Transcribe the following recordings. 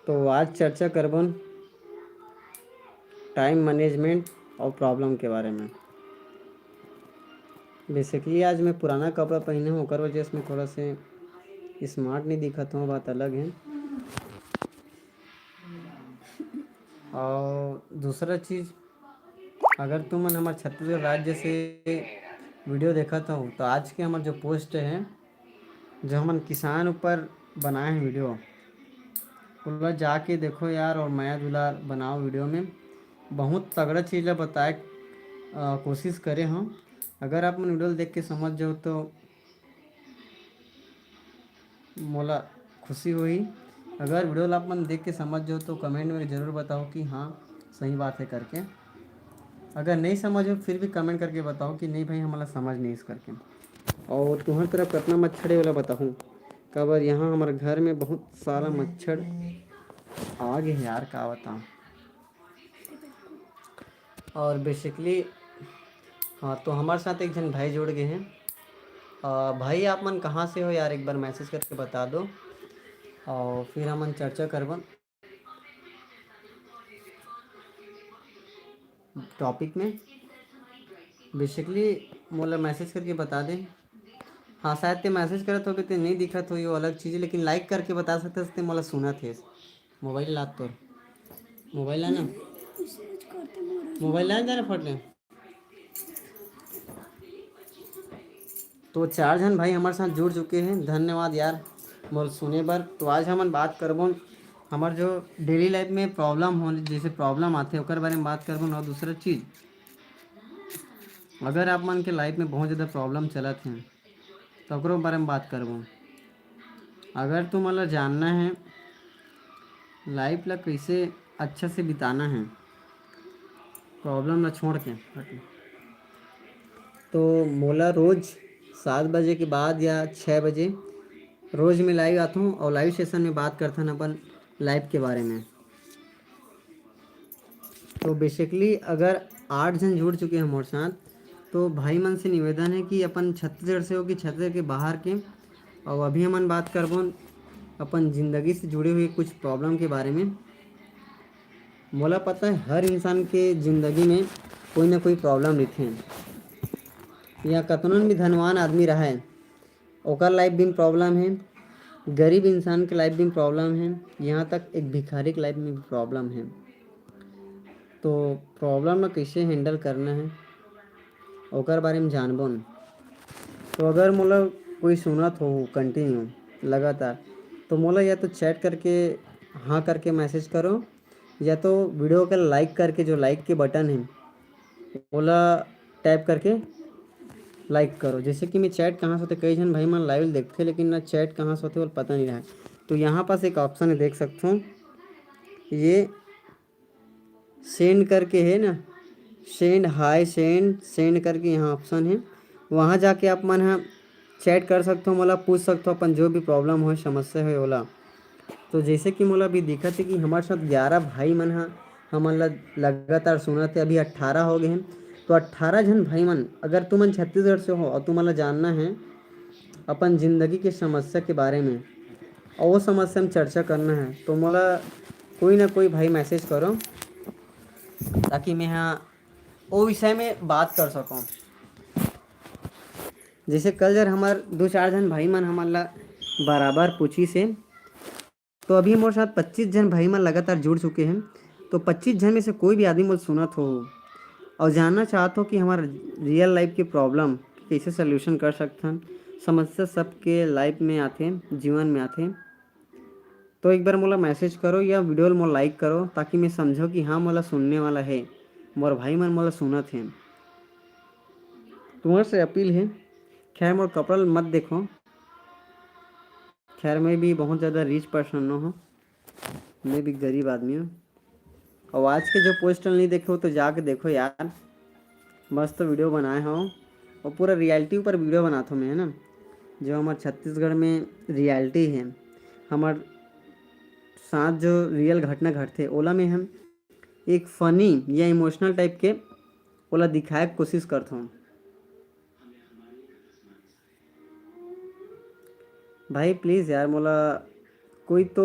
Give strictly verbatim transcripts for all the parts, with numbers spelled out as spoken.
तो आज चर्चा करबन टाइम मैनेजमेंट और प्रॉब्लम के बारे में। बेसिकली आज मैं पुराना कपड़ा पहने हूँ, ओकर वजह से मैं थोड़ा से स्मार्ट नहीं दिखत हूँ, बात अलग है। और दूसरा चीज़, अगर तुमन हमारे छत्तीसगढ़ राज्य से वीडियो देखत हो तो आज के हमारे जो पोस्ट है, जो हमन किसान ऊपर बनाए हैं वीडियो, ओला जाके देखो यार, और मया दुलार बनाओ वीडियो में। बहुत तगड़ा चीज़ ला बताए कोशिश करे हम। अगर आप मन वीडियो देख के समझ जाओ तो मोला खुशी होही। अगर वीडियो ला आप मन देख के समझ जाओ तो कमेंट में ज़रूर बताओ कि हाँ, सही बात है करके। अगर नहीं समझ हो फिर भी कमेंट करके बताओ कि नहीं भाई, हमला समझ नहीं इस करके। और तुम्हार तरफ कितना मच्छर है वाला बताऊँ, काबर यहाँ हमारे घर में बहुत सारा मच्छर आ गए हैं यार, का बताऊँ। और बेसिकली हाँ, तो हमारे साथ एक जन भाई जुड़ गए हैं। आ, भाई, आप मन कहाँ से हो यार, एक बार मैसेज करके बता दो और फिर हमन चर्चा करबन टॉपिक में। बेसिकली मोला मैसेज करके बता दे। हाँ, शायद ते मैसेज करत होगे, ते नहीं दिखत हो, यो अलग चीज़ है, लेकिन लाइक करके बता सकते ते मोला सुनत हे। मोबाइल ला तोर, मोबाइल ला ना, मोबाइल ला जरा फट ले। तो चार जन भाई हमारे साथ जुड़ चुके हैं, धन्यवाद यार मोर सुने बर। तो आज हमन बात करबो हमार जो डेली लाइफ में प्रॉब्लम हो, जैसे प्रॉब्लम आते ओकर बारे में बात करबो। और दूसरा चीज़, अगर आप मन के लाइफ में बहुत ज़्यादा प्रॉब्लम चलत हैं तो ओकरो बारे में बात करबो। अगर तुमन ला जानना है लाइफ ला कैसे अच्छा से बिताना है प्रॉब्लम ला छोड़ के, तो मोला रोज़ सात बजे के बाद या छः बजे रोज़ में लाइव आथों और लाइव सेशन में बात करथन अपन लाइफ के बारे में। तो बेसिकली अगर आठ जन जुड़ चुके हैं हमारे साथ, तो भाई मन से निवेदन है कि अपन छत्तीसगढ़ से हो कि छत्तीसगढ़ के बाहर के, और अभी हमन बात करबो अपन ज़िंदगी से जुड़े हुए कुछ प्रॉब्लम के बारे में। मोला पता है हर इंसान के ज़िंदगी में कोई ना कोई प्रॉब्लम रहिथे, या कतनों भी धनवान आदमी रहे, ओकर लाइफ भी प्रॉब्लम है, गरीब इंसान के लाइफ भी प्रॉब्लम है, यहाँ तक एक भिखारी के लाइफ में भी प्रॉब्लम है। तो प्रॉब्लम ला कैसे हैंडल करना है ओकर बारे में जानबो न। तो अगर मोला कोई सुनत हो कंटिन्यू लगातार, तो मोला या तो चैट करके हाँ करके मैसेज करो, या तो वीडियो के लाइक करके, जो लाइक के बटन है ओला टैप करके लाइक करो। जैसे कि मैं चैट कहाँ से होते, कई जन भाई मन लाइव देखते लेकिन ना चैट कहाँ से होते वो पता नहीं रहा। तो यहाँ पास एक ऑप्शन है, देख सकते हो, ये सेंड करके है ना, सेंड, हाय सेंड, सेंड करके यहाँ ऑप्शन है, वहाँ जाके आप मन ह चैट कर सकते हो, मोला पूछ सकते हो अपन जो भी प्रॉब्लम हो, समस्या हो ओला। तो जैसे कि मोला अभी दिखत है कि हमारे साथ ग्यारह भाई मन ह हमन ला लगातार सुनत है, अभी अट्ठारह हो गए हैं। तो अट्ठारह जन भाई मन, अगर तुमन छत्तीसगढ़ से हो और तुमन ला जानना है अपन जिंदगी के समस्या के बारे में और वो समस्या में चर्चा करना है, तो मोला कोई ना कोई भाई मैसेज करो, ताकि मैं हाँ वो विषय में बात कर सकूँ। जैसे कल जर हमार दो चार जन भाई मन हमन ला बराबर पूछी से, तो अभी मोर साथ पच्चीस जन भाई मन लगातार जुड़ चुके हैं। तो पच्चीस जन में से कोई भी आदमी मोर सुनत हो और जानना चाहत हो कि हमार रियल लाइफ के प्रॉब्लम कैसे सॉल्यूशन कर सकथन, समस्या सबके लाइफ में आथे, जीवन में आथे, तो एक बार मोला मैसेज करो या वीडियो ल मोला लाइक करो, ताकि मैं समझो कि हाँ, मोला सुनने वाला है, मोर भाई मन मोला सुनत हैं। तुम्हारे से अपील है, खैर मोर कपड़ा ल मत देखो, खैर मैं भी बहुत ज़्यादा रिच पर्सन नो हूँ, मैं भी गरीब आदमी हूँ। और आज के जो पोस्ट नहीं देखे हो तो जाके देखो यार, मस्त वीडियो बनाए हो और पूरा रियलिटी ऊपर वीडियो बनाता हूँ मैं, है ना। जो हमारे छत्तीसगढ़ में रियलिटी है, हमारे साथ जो रियल घटना घटते ओला में हम एक फनी या इमोशनल टाइप के ओला दिखाए के कोशिश करता हूँ। भाई प्लीज़ यार, मोला कोई तो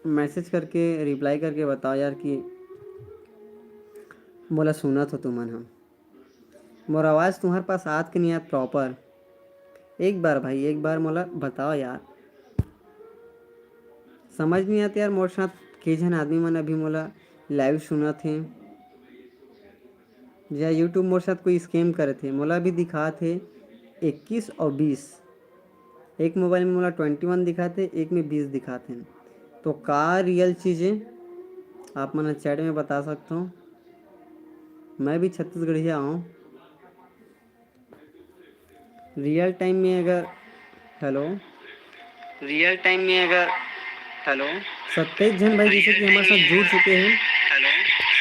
मैसेज करके, रिप्लाई करके बताओ यार कि मोला सुनत हो तुमन ह। मोर आवाज़ तुम्हार पास आत के नहीं आत प्रॉपर? एक बार भाई, एक बार मोला बताओ यार। समझ नहीं आत यार, मोर साथ के झन आदमी मन अभी मोला लाइव सुनत हे, या YouTube मोर साथ कोई स्कैम करत हे। मोला अभी दिखात हे इक्कीस और बीस, एक मोबाइल में मोला ट्वेंटी वन दिखात हे, एक में बीस दिखात हे। तो का रियल चीज़ हे, आप मन चैट में बता सकते हो। मैं भी छत्तीसगढ़िया हूँ। रियल टाइम में अगर, हेलो, रियल टाइम में अगर, हेलो, सत्ताईस झन भाई जैसे कि हमारे साथ जुड़ चुके हैं, हेलो,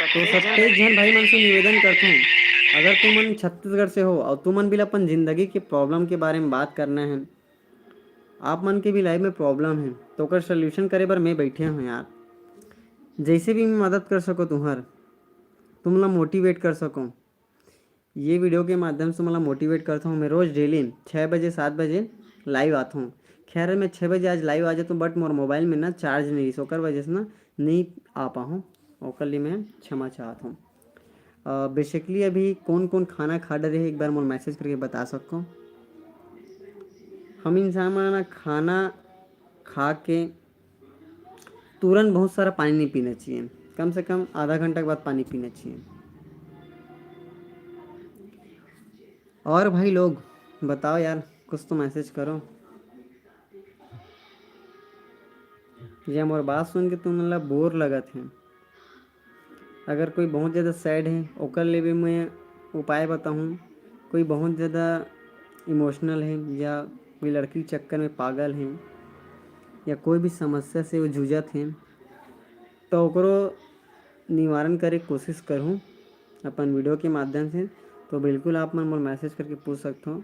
तो सत्ताईस झन भाई मन से निवेदन करता हूँ, अगर तुमन छत्तीसगढ़ से हो और तुमन भी अपन जिंदगी के प्रॉब्लम के बारे में बात करना है, आप मन के भी लाइफ में प्रॉब्लम है, तो ओकर सॉल्यूशन करे बर मैं बैठे हूँ यार। जैसे भी मैं मदद कर सको तुम्हार, तुमला मोटिवेट कर सको, ये वीडियो के माध्यम से तुमला मोटिवेट करता हूँ मैं रोज़ डेली छः बजे, सात बजे लाइव आता हूँ। खैर, मैं छः बजे आज लाइव आ जाता हूँ, बट मोर मोबाइल में ना चार्ज नहीं रहीस, ओकर वजह से ना नहीं आ पाहूँ, ओकर लिए मैं क्षमा चाहत हूँ। बेसिकली अभी कौन कौन खाना खा डरे है, एक बार मोर मैसेज करके बता सको। हम इंसान मन ना खाना खा के तुरंत बहुत सारा पानी नहीं पीना चाहिए, कम से कम आधा घंटा के बाद पानी पीना चाहिए। और भाई लोग बताओ यार, कुछ तो मैसेज करो। या मोर बात सुन के तुम ला बोर लगत है, अगर कोई बहुत ज़्यादा सैड है ओकर लिए भी मैं उपाय बताहूँ। कोई बहुत ज़्यादा इमोशनल है या कोई लड़की के चक्कर में पागल है या कोई भी समस्या से वो जूझत है, तो ओकरो निवारण करे के कोशिश करहूँ अपन वीडियो के माध्यम से। तो बिल्कुल आप मन मोर मैसेज करके पूछ सकते हो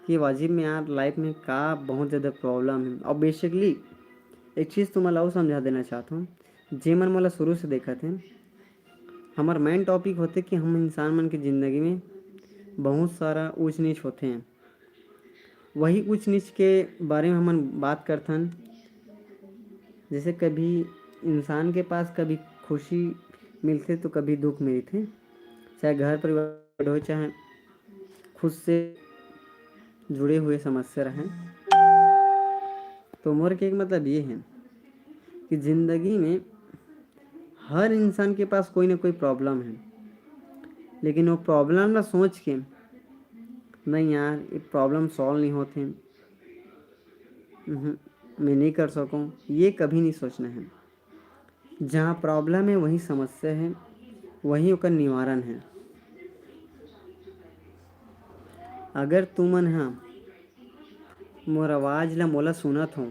कि वाजिब में यार लाइफ में का बहुत ज़्यादा प्रॉब्लम है। और बेसिकली एक चीज़ तुम्हारा और समझा देना चाहता हूँ, जे मन मोला शुरू से देखत हैं, हमार मेन टॉपिक होते कि हम इंसान मन के ज़िंदगी में बहुत सारा ऊंच नीच होते हैं। वही ऊंच नीच के बारे में हमन बात करथन। जैसे कभी इंसान के पास कभी खुशी मिलथे तो कभी दुख मिलथे, चाहे घर परिवार हो, चाहे खुद से जुड़े हुए समस्या रहें। तो मोर के एक मतलब ये है कि ज़िंदगी में हर इंसान के पास कोई ना कोई प्रॉब्लम है, लेकिन वो प्रॉब्लम ना सोच के, "नहीं यार, ये प्रॉब्लम सॉल्व नहीं होते, उहुं, मैं नहीं कर सकूँ," ये कभी नहीं सोचना है। जहाँ प्रॉब्लम है, वही समस्या है, वही ओकर निवारण है। अगर तुमन ह मोर आवाज़ ला, मोला सुनत हो,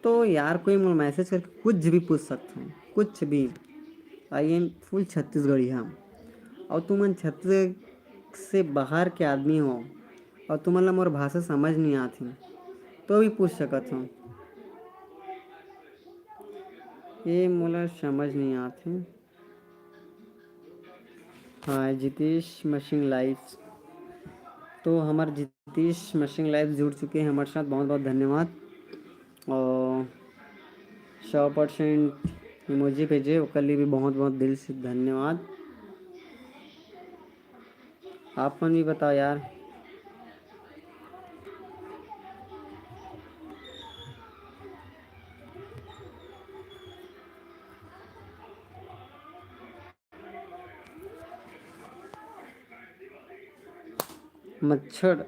तो यार कोई मोला मैसेज करके कुछ भी पूछ सकते हो, कुछ भी। आई एम फुल छत्तीसगढ़ी हम। और तुमन छत्तीसगढ़ से बाहर के आदमी हो और तुमन ला मोर भाषा समझ नहीं आती, तो भी पूछ सकत हो। ये मोला समझ नहीं आते। हाँ, जितेश मशिंग लाइव। तो हमार जितेश मशिंग लाइव जुड़ चुके हैं हमारे साथ, बहुत बहुत धन्यवाद। और सौ परसेंट इमोजी भेजे, ओकर लिए भी बहुत बहुत दिल से धन्यवाद। आप मन भी बताओ यार। मच्छर,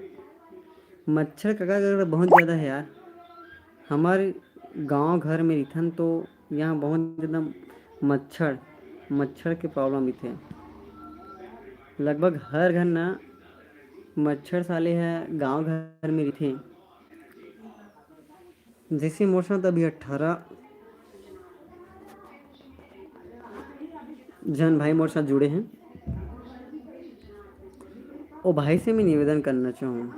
मच्छर कका कका बहुत ज़्यादा है यार। हमारे गांव घर में रिथन तो यहाँ बहुत ज़्यादा मच्छर, मच्छर के प्रॉब्लम रिथे। लगभग हर घर ना मच्छर साले है गांव घर में रिथे। जैसे मोर साथ अभी अठारह झन भाई मोर साथ जुड़े हैं, ओ भाई से मैं निवेदन करना चाहूँ,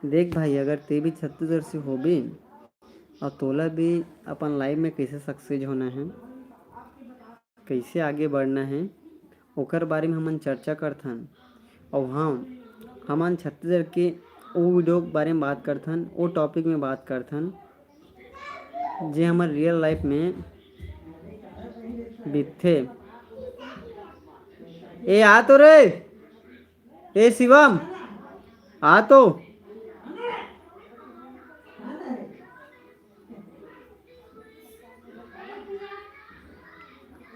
देख भाई, अगर ते भी छत्तीसगढ़ से होबे और तोला भी अपन लाइफ में कैसे सक्सेस होना है, कैसे आगे बढ़ना है, ओकर बारे में हमन चर्चा करथन। और हाँ, हमन छत्तीसगढ़ के ओ वीडियो के बारे में बात करथन, ओ टॉपिक में बात करथन। जे हमर रियल लाइफ में बीतथे। ए, आ तो रे, ए शिवम, आ तो।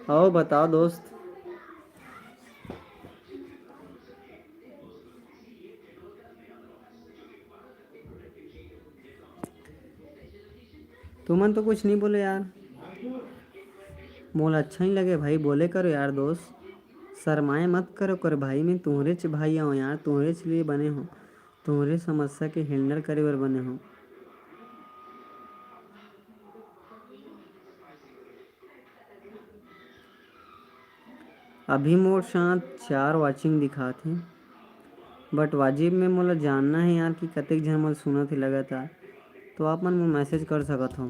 अउ बताओ दोस्त। तुमन तो कुछ नहीं बोले यार, मोला अच्छा नहीं लगे भाई। बोले करो यार दोस्त, शर्माए मत करो कर भाई, मैं तुम्हरेच भाई हूँ यार, तुम्हरेच लिए बने हो, तुम्हरे समस्या के हैंडल करे बर बने हो। अभी मोर साथ चार वॉचिंग दिखात हे, बट वाजिब में मोला जानना है यार कि कतेक झन मोला सुनत हे लगातार, तो आप मन मोला मैसेज कर सकत हो,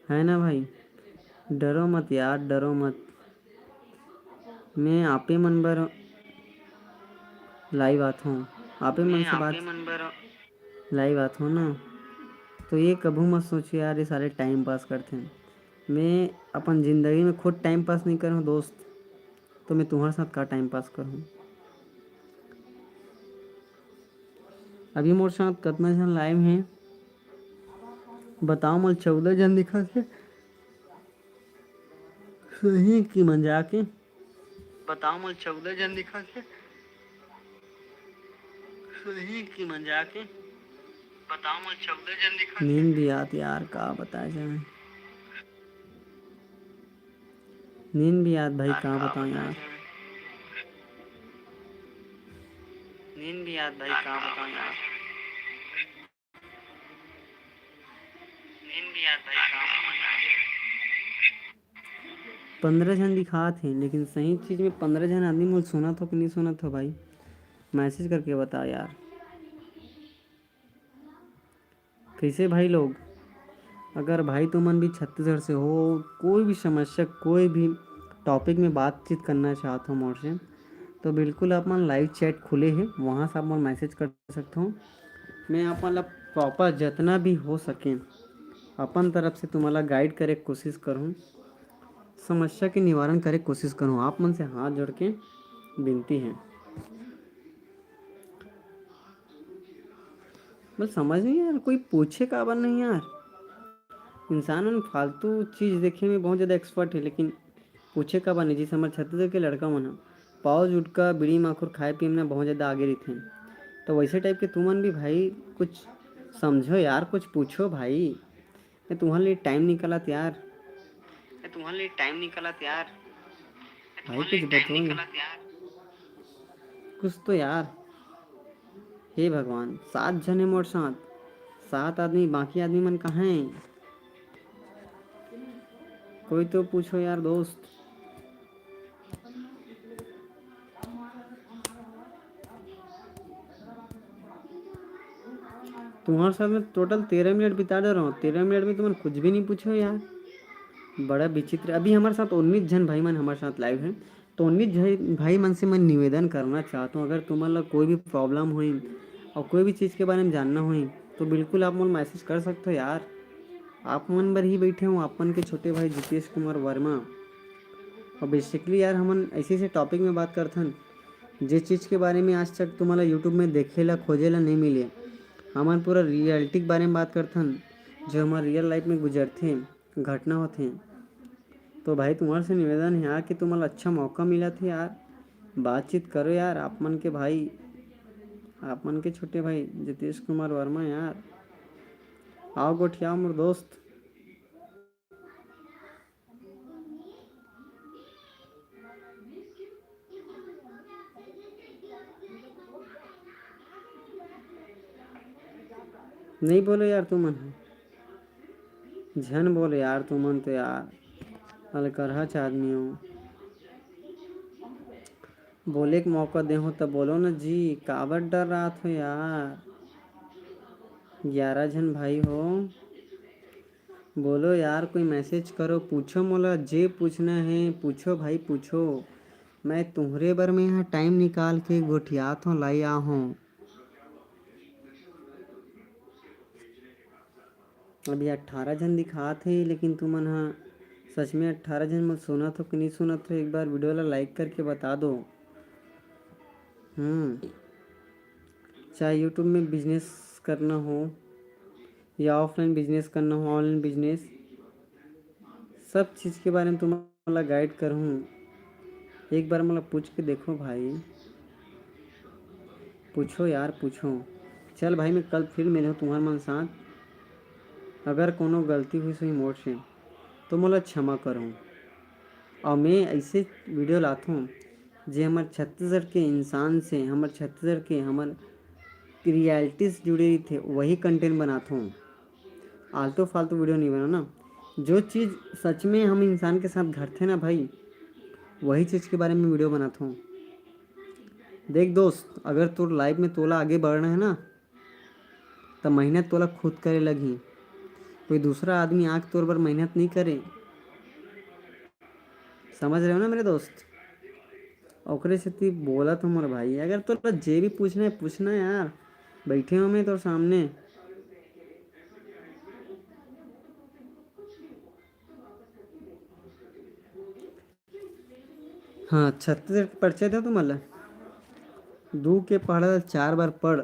है ना भाई? डरो मत यार, डरो मत, मैं आपे मन बर लाइव आत हूँ, आपे मन से बात लाइव आत हूँ ना, तो ये कभू मत सोचो यार, ये सारे टाइम पास करथे। मैं अपन जिंदगी में खुद टाइम पास नहीं करूँ दोस्त, तो मैं तुम्हारे साथ का टाइम पास करूँ? अभी मोर साथ कितना झन लाइव हैं बताओ, मोला चौदह झन दिखत हे। सही कि मजाक हे? बताओ, मोला चौदह झन दिखत हे। सही कि मजाक हे? बताओ, मोला चौदह झन दिखत हे। नींद भी आत यार, का बताए जाए। नींद भी आत भाई, का बताओ यार। नींद भी आत भाई, का बताओ यार। पंद्रह झन दिखात हे, लेकिन सही चीज में पंद्रह झन आदमी मोला सुनत हो कि नहीं सुनत हो भाई, मैसेज करके बताओ यार। कैसे भाई लोग, अगर भाई तुमन भी छत्तीसगढ़ से हो, कोई भी समस्या, कोई भी टॉपिक में बातचीत करना चाहत हो मोर से, तो बिल्कुल आप मन लाइव चैट खुले हे, वहाँ से आप मन मैसेज कर सकते हो। मैं आप मन ला प्रॉपर जितना भी हो सके अपन तरफ से तुम्हारा गाइड करे के कोशिश करूँ, समस्या के निवारण करे के कोशिश करूँ। आप मन से हाथ जोड़ के विनती है। बस समझ नहीं यार, कोई पूछे काबर नहीं यार। इंसान मन फालतू चीज देखे में बहुत ज्यादा एक्सपर्ट है, लेकिन पूछे काबर नहीं। जैसे हमारे छत्तीसगढ़ के लड़का मन ह पाव जुटका बीड़ी माखुर खाए पीए में ना बहुत ज्यादा आगे रहिथे, तो वैसे टाइप के तुमन भी भाई कुछ समझो यार, कुछ पूछो भाई। मैं तुम्हारे लिए टाइम निकालत यार, मैं तुम्हारे लिए टाइम निकालत यार, भाई कुछ बताओ ना। कुछ तो यार। हे भगवान, सात झन हे मोर साथ, सात आदमी, बाकी आदमी मन कहाँ हे? कोई तो पूछो यार दोस्त। तुम्हारे साथ में टोटल तेरह मिनट बिता दे रहा हूँ, तेरह मिनट में तुमन कुछ भी नहीं पूछो यार, बड़ा विचित्र। अभी हमारे साथ उन्नीस झन भाई मन हमारे साथ लाइव हैं, तो उन्नीस झन भाई मन से मैं निवेदन करना चाहता हूँ, अगर तुमन ला कोई भी प्रॉब्लम होई और कोई भी चीज़ के बारे में जानना होई, तो बिल्कुल आप मोला मैसेज कर सकते हो यार। आप मन बर ही बैठे हूँ, आप मन के छोटे भाई जितेश कुमार वर्मा। और बेसिकली यार, हमन ऐसे ऐसे टॉपिक में बात करथन, जे चीज़ के बारे में आज तक तुम्हारा यूट्यूब में देखे ला, खोजे ला नहीं मिले। हमन पूरा रियलिटी के बारे में बात करथन, जो हमारे रियल लाइफ में गुजरथे, घटना होथे। तो भाई, तुम्हारे से निवेदन है यार कि तुम्हारा अच्छा मौका मिला थे यार, बातचीत करो यार। आप मन के भाई, आप मन के छोटे भाई जितेश कुमार वर्मा यार, आओ गोठियाओ मोर दोस्त। नहीं बोलो यार तुमन, झन बोलो यार तुमन तो यार, अलकरहच आदमी हो। बोले के मौका देहो त बोलो न जी, काबर डर्रात हो यार? ग्यारह झन भाई हो, बोलो यार, कोई मैसेज करो, पूछो मोला, जे पूछना है पूछो भाई, पूछो। मैं तुम्हरे बर में यहाँ टाइम निकाल के गोठियात हूँ, लाई आ हूँ। अभी अट्ठारह झन दिखात हे, लेकिन तुमन ह सच में अट्ठारह झन मन सुनत हो कि नहीं सुनत हो, एक बार वीडियो ला लाइक करके बता दो। हम्म, चाहे YouTube में बिजनेस करना हो या ऑफलाइन बिजनेस करना हो, ऑनलाइन बिजनेस, सब चीज़ के बारे में तुम्हारा गाइड करहूँ। एक बार मोला पूछ के देखो भाई, पूछो यार, पूछो। चल भाई, मैं कल फिर मिलहूँ तुम्हार मन साथ। अगर कोनो गलती हुई सही मोर से, तो मोला क्षमा करहूँ। और मैं ऐसे वीडियो लाथों, जे हमर छत्तीसगढ़ के इंसान से, हमर छत्तीसगढ़ के, हमर रियलिटी से जुड़े रहिथे, वही कंटेंट बनाथों। आलतू फालतू वीडियो नहीं बनाना। जो चीज़ सच में हम इंसान के साथ घटथे ना भाई, वही चीज़ के बारे में वीडियो बनाथों। देख दोस्त, अगर तोर लाइफ में तोला आगे बढ़ना है ना, त मेहनत तोला खुद करे लगही। कोई दूसरा आदमी आके तोर बर मेहनत नहीं करे। समझ रहे हो ना मेरे दोस्त? ओकरे सेती बोलत हूँ मोर भाई, अगर तोला जे भी पूछना है, पूछना है यार, बैठे हो मैं तोर सामने। हाँ, छत्तीसगढ़ के परिचय दो तुम्हारा। दू के पहाड़ा ला चार बार पढ़,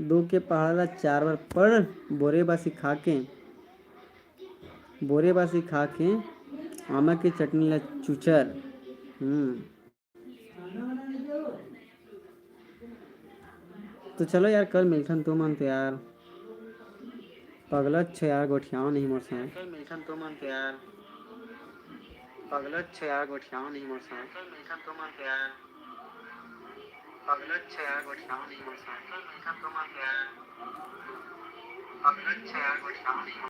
दू के पहाड़ा ला चार बार पढ़, बोरे बासी खा के, बोरे बासी खा के आमा के चटनी ला चुचर। हम्म। तो चलो यार, कल मिलथन तुमन तो यार। पगलत छो यार, गोठियाओ नहीं मोर साथ। कल मिलथन तुमन तो यार। पगलत छो यार, गोठियाओ नहीं मोर साथ। कल मिलथन तुमन तो यार। पगलत छो यार, गोठियाओ नहीं मोर साथ। कल मिलथन तुमन तो यार। पगलत छो यार, गोठियाओ नहीं मोर